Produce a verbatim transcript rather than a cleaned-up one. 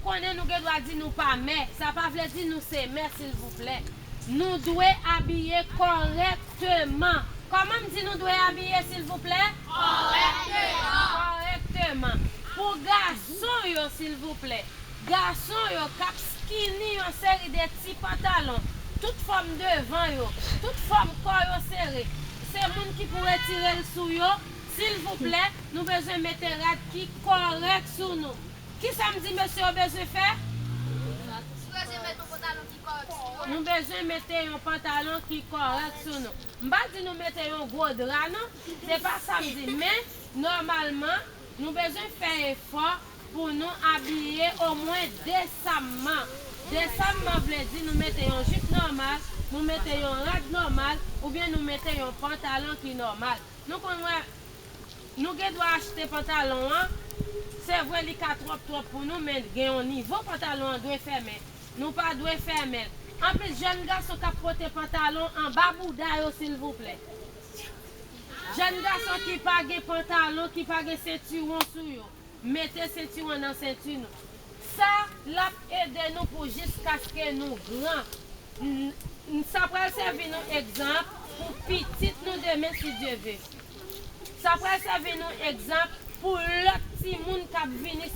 Konnen nou gen dwa di nou pa mè. Sa pa vle di nou se mè, silvouplè. Nou dwe abiye kòrèkteman. Kòman m di nou dwe abiye, silvouplè? Kòrèkteman. Kòrèkteman. Pou gason yo, silvouplè. Gason yo k ap skinny yon seri de ti pantalon, tout fòm devan yo, tout fòm kò yo sere. Se moun ki pou retire l sou yo, silvouplè, nou bezwen mete rad ki kòrèk sou nou. Kisa m di mesye yo bezwen fè? Nou bezwen mete yon pantalon ki kòrèk sou nou. M pa di nou mete yon gwo dra, non. Se pa sa m di. Men, nòmalman, nou bezwen fè efò pou nou abiye omwen desamman. Desamman vle di nou mete yon jip nòmal, nou mete yon rad nòmal, oubyen nou mete yon pantalon ki nòmal. Nou konn wè, nou gen dwa achte pantalon an. Se vre, li ka twòp twòp pou nou, men gen yon nivo pantalon an dwe fèmen. Nou pa dwe fèmen l. Anplis, jèn gason k ap pote pantalon anba bouda yo, silvouplè. Jèn gason ki pa gen pantalon, ki pa gen sentiwon sou yo, mete sentiwon nan senti nou. Sa, l ap ede nou pou jiskaske nou gran. N- n- sa pral sèvi nou egzanp pou pitit nou demen, si Dye ve. Sa pral sèvi nou egzanp pou lòt timoun k ap vini,